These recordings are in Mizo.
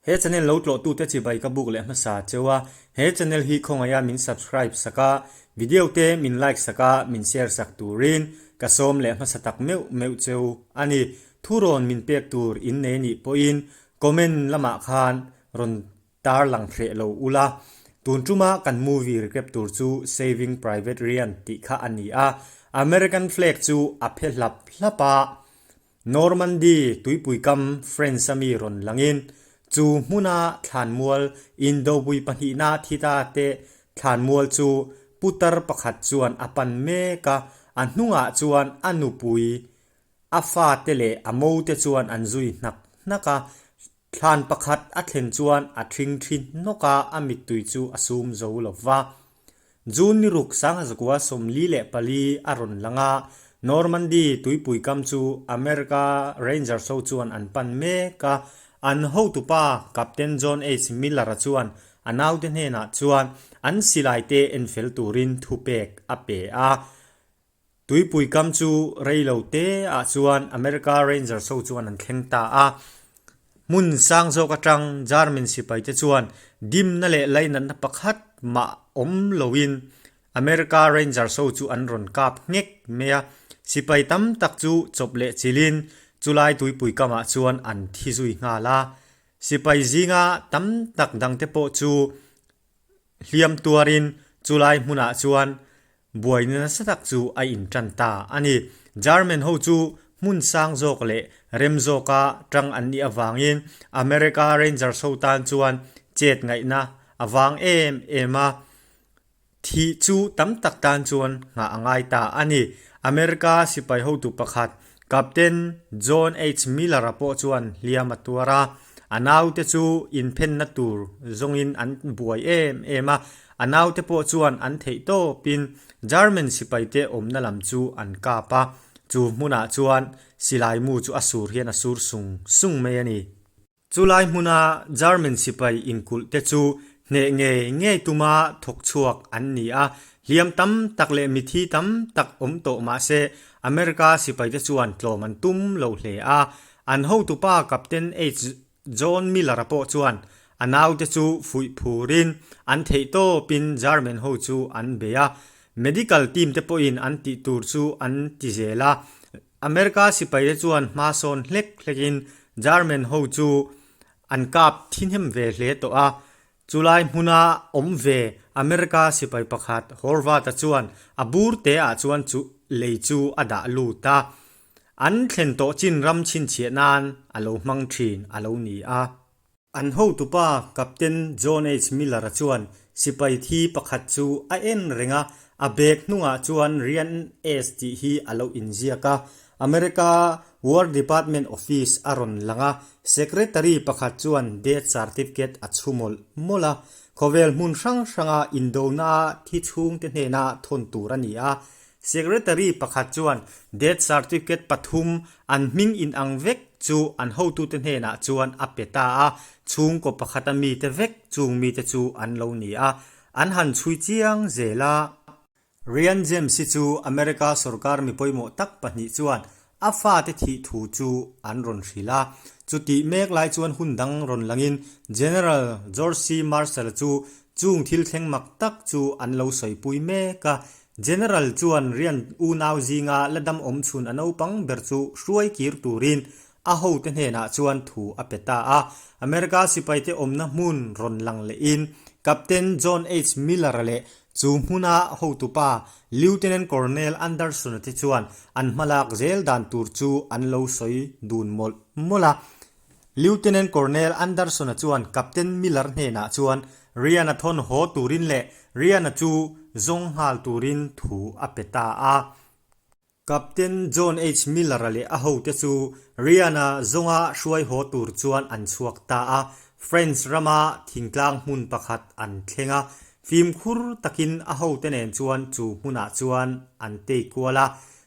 He channel lo tlawhtute chibai ka buk leh hmasa cheu a, he channel hi khawngaiha min subscribe sak a, video te min like sak a, min share sak turin ka sawm leh hmasa tak meuh meuh cheu a ni. Thurawn min pek tur in nei nih pawhin comment lamah khan rawn tar lang hreh lo ula. Tun tuma kan movie recap tur chu Saving Private Ryan tih kha a ni a, American flag chu a phe hlap hlap a, Normandy tuipui kam France a mi rawn langin chu hmuna thlanmual indopui pahnihna thi ta te thlanmual chu putar pakhat chuan a pan mek a, a hnungah chuan a nupui, a fate leh a mote chuan an zui hnak hnak a, thlan pakhat a thlen chuan a thing thi hnawk a, a mittui chu a sum zo lo va. June ni ruk Sanghazakua 44 a rawn lang a, Normandy tuipui kam chu America Rangers ho chuan an pan mek a, an hotupa Captain John H. Miller-a chuan a naute hnenah chuan an silaite enfel turin thupek a pe a. Tuipui kam chu rei lo te ah chuan America Rangers ho chuan an thleng ta a. Hmun sang zawk atang German sipai te chuan dimna leh lainatna pakhat mah awm loin America Rangers ho chu an rawn kap nghek mai a. Sipai tam tak chu chawp leh chilhin chulai tuipui kamah chuan an thi zui nghal a. Sipai zinga tam tak dangte pawh chu hliam tuarin chulai hmunah chuan Buaina nasa tak chu a intan ta a ni. German ho chu hmun sang zawk leh rem zawka tang an nih avangin America Rangers ho tan chuan chet ngaihna a vang em em a, thih chu tam tak tan chuan nghah a ngai ta a ni. America sipai hotu pakhat Captain John H. Miller-a pawh chuan hliam a tuar a, a naute chu inphenna tur zawngin an buai em em a, A naute pawh chuan an theih tawpin German sipaite awmna lam chu an kap a, chu hmunah chuan silai mu chu a sur hian a sur sung sung mai a ni. Chulai hmuna German sipai inkulh te chu hneh ngei ngei tuma thawk chhuak an ni a, hliam tam tak leh mithi tam tak awm tawh mah se America sipaite chuan tlawm an tum lo hle a, an hotupa Captain H. John Miller-a pawh chuan a naute chu fuih phurin an theih tawpin German ho chu an bei a, medical team te pawhin an tih tur chu an ti zel a. America sipaite chuan hma sawn hlek hlekin German ho chu an kap thihnem ve hle tawh a. Chulai hmuna awm ve America sipai pakhat Horvath-a chuan a bur te ah chuan chu lei chu a dah lut a. An thlen tawh chin ram chhinchhiah nan a lo hmang thin a lo ni a. An hotupa Captain John H. Miller-a chuan sipai thi pakhat chu a en reng a, a bag hnungah chuan Ryan S. tih hi a lo inziak a. America War Department Office a rawn lang a, Secretary pakhat chuan death certificate a chhu mawlh mawlh a. Khawvel hmun hrang hranga indona thi chhungte hnena thawn tur a ni a, Secretary pakhat chuan death certificate pathum an hming inang vek chu an hotute hnenah chuan a pe ta a, chhungkaw pakhata mite vek chung mite chu an lo ni a, an han chhui chiang zel a. Ryan James hi chu America sorkar mi pawimawh tak pahnih chuan a fate thih thu chu an rawn hrilh a. Chutih mek lai chuan hun dang rawn langin General George C. Marshall chu chung thil thleng mak tak chu an lo sawipui mek a. General chuan Ryan unau zinga la dam awm chhun a naupang ber chu hruai kir turin a hote hnenah chuan thu a pe ta a. America sipaite awmna hmun rawn lang lehin Captain John H. Miller-a leh Chu hmuna hotupa Lieutenant Colonel Anderson-a te chuan an hmalak zel dan tur chu an lo sawi dun mawlh mawlh a. Lieutenant Colonel Anderson-a chuan Captain Miller hnenah chuan Ryan-a thawn haw turin leh Ryan-a chu zawng nghal turin thu a pe ta a. Captain John H. Miller-a leh a hote chu Rihanna zawnga hruai haw tur chuan an chhuak ta a. French rama thingtlang hmun pakhat an thleng a, fimkhur takin a hote nen chuan chu hmunah chuan an tei kual a.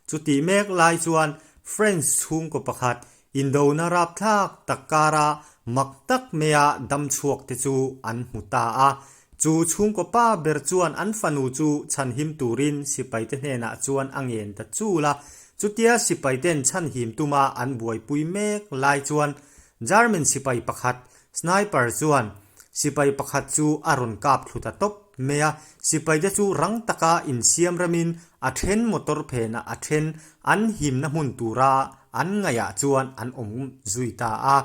Chutih mek lai chuan French chhungkaw pakhat indona rapthlak tak kara mak tak maia dam chhuak te chu an hmu ta a. Chu chhungkaw pa ber chuan an fanu chu chhanhim turin sipaite hnenah chuan a ngen ta chul a. Chutia sipaiten chhanhim tuma an buaipui mek lai chuan German sipai pakhat. Sniper chuan sipai pakhat chu a rawn kap thlu ta tawp mai a, sipaite chu rang taka insiam ramin a then motor phenah a then an himna hmun tura an ngaihah chuan an awm zui ta a.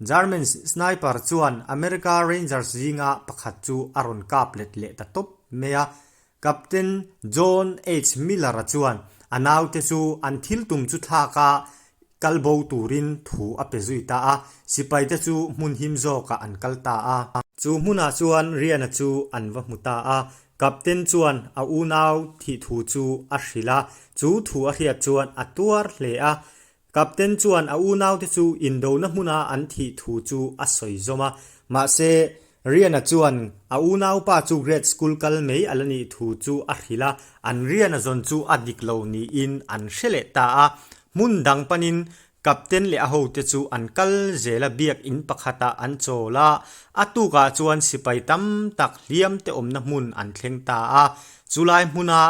German sniper chuan America Rangers zinga pakhat chu a rawn kap let leh ta tawp mai a, Captain John H. Miller-a chuan a naute chu an thil tum chu thlak a, kal bo turin thu a pe zui ta a, sipaite chu hmun him zawkah an kal ta a. Chu hmunah chuan Riana chu an va hmu ta a, Captain chuan a unau thih thu chu a hrilh a, chu thu a hriat chuan a tuar hle a. Captain chuan a unaute chu indona hmuna an thih thu chu a sawi zawm a, mahse, Riana chuan a unaupa chu grade school kal mai a la nih thu chu a hrilh a, an Riana zawn chu a dik lo niin an hre leh ta a. Hmun dang panin Captain leh a hote chu an kal zel a, biak in pakhatah an chawl a, a tukah chuan sipai tam tak hliam te awmna hmun an thleng ta a. Chulai hmuna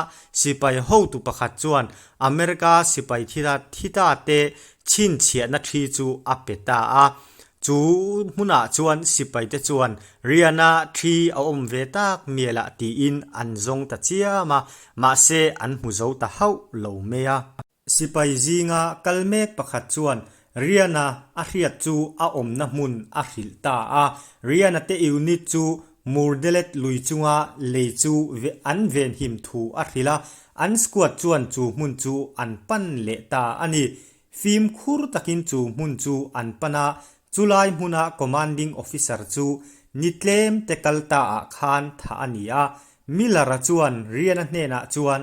sipai hotu pakhat chuan America sipai thita te chhinchhiahna thi chu a pe ta a. Chu hmunah chuan sipaite chuan Riana thi a awm ve tak mialah tiin an zawng ta chiam a, mahse an hmu zo ta hauh lo mai a. Sipai zinga kal mek pakhat chuan Riana a hriat chu a awmna hmun a hrilh ta a. Riana te unit chu Murdelet lui chunga lei chu an venhim thu a hrilh a, an squad chuan chu hmun chu an pan leh ta a ni. Fimkhur takin chu hmun chu an pan a, chulai hmuna commanding officer chu ni tlem te kal ta ah khan thah a ni a. Miller-a chuan Riana hnenah chuan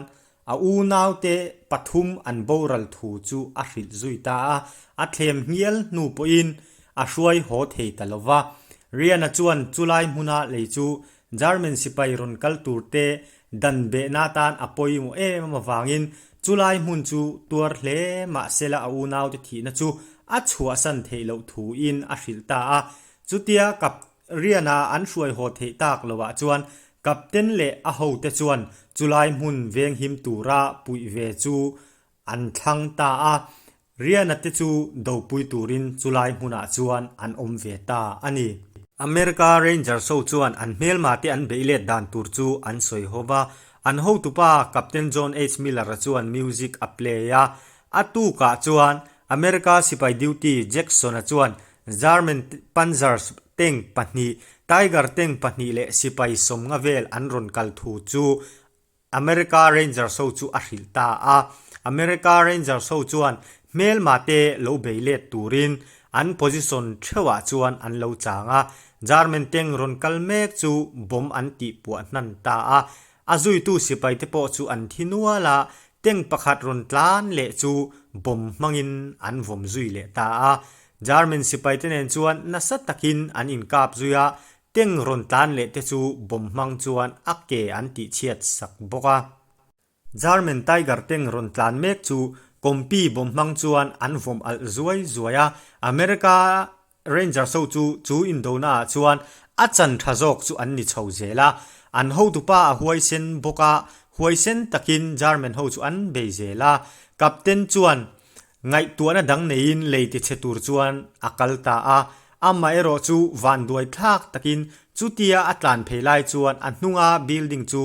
a unaute pathum an boral thu chu a hrilh zui ta a, a thlem hnial hnu pawhin a hruai haw thei ta lo va. Riana chuan chulai hmuna lei chu German sipai rawn kal turte Dan behna atan a pawimawh em avangin chulai hmun chu tuar hle mahsela a unaute thihna chu a chhuahsan theih loh thuin a hrilh ta a. Chutia Kap Riana an hruai haw theih tak loah chuan Kapten leh a hote chuan chulai hmun venghim tura puih ve chu An thlang ta a, Riana te chu dopui turin chulai hmunah chuan an awm ve ta a ni. America Rangers ho chuan an hmelma te an beih let dan tur chu an sawi ho va, an hotupa Captain John H. Miller-a chuan music a play a. A tukah chuan America sipai duty Jackson-a chuan German Panzers tank pahnih, Tiger tank pahnih leh sipai sawmnga vel an rawn kal thu chu America Rangers ho chu a hrilh ta a. America Rangers ho chuan hmelma te lo bei let turin an position theuhah chuan an lo chang a. German tank rawn kal mek chu bomb an tih puah hnan ta a. A zuitu sipai te pawh chu an thi nual a, tank pakhat rawn tlan leh chu bomb hmangin an vawm zui leh ta a. German sipai te nen chuan nasa takin an inkap zui a, Teng rawn tlan leh te chu bomb hmang chuan a ke an tih chhiat sak bawk a. German Tiger teng rawn tlan mek chu Kompi bomb hmang chuan an vawm alh zuai zuai a. America Rangers ho chu chu indona ah chuan a chan tha zawk chu an ni chho zel a. An hotupa a huaisen bawk a, huaisen takin German ho chu an bei zel a. Captain chuan Ngaihtuahna dang neiin lei tichhe tur chuan a kal ta a, amah erawh chu vanduai thlak takin chutia a tlan phei lai chuan a hnunga building chu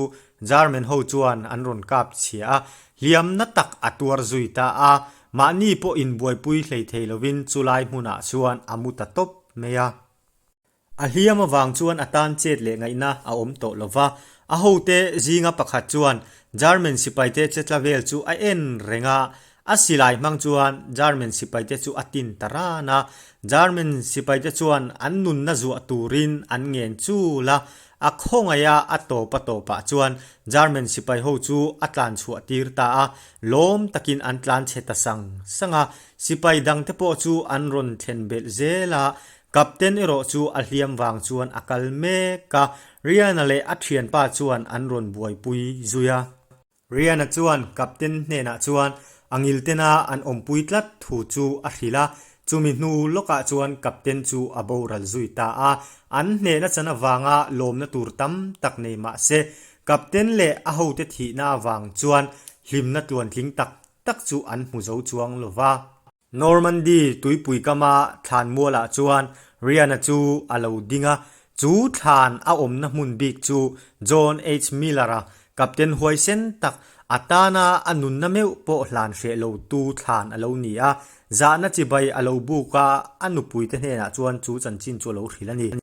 German ho chuan an rawn kap chhia a, hliamna tak a tuar zui ta a, mahni pawh inbuaipui hlei thei lovin chulai hmunah chuan a mu ta tawp mai a. A hliam avang chuan a tan chet leh ngaihna a awm tawh lo va, a hote zinga pakhat chuan German sipaite che tla vel chu a en reng a, a silai hmang chuan German sipaite chu a tin ta ran a, German sipaite chuan an nunna zuah turin an ngen chul a, a khawngaih a, a tawp a tawpah chuan German sipai ho chu a tlan chhuah tir ta a, lawm takin an tlan chhe ta sang sang a, sipai dangte pawh chu an rawn thlen belh zel a, Captain erawh chu a hliam vang chuan a kal mek a, Riana leh a thianpa chuan an rawn buaipui zui a. Riana chuan Captain hnenah chuan a ngiltena an awmpui tlat thu chu a hrilh a, chumi hnu lawkah chuan Captain chu a boral zui ta a. An hnehna chan avanga lawmna tur tam tak nei mah se, Captain leh a hote thihna avang chuan hlimna tluantling tak tak chu an hmu zo chuang lo va. Normandy tuipui kama thlanmualah chuan Rian-a chu a lo ding a, chu thlan a awmna hmun bik chu John H. Miller-a, Captain huaisen tak, a tana a nunna meuh pawh hlan hreh lo tu thlan a lo ni a, zahna chibai a lo buk a, a nupuite hnenah chuan chu chanchin chu a lo hrilh a ni.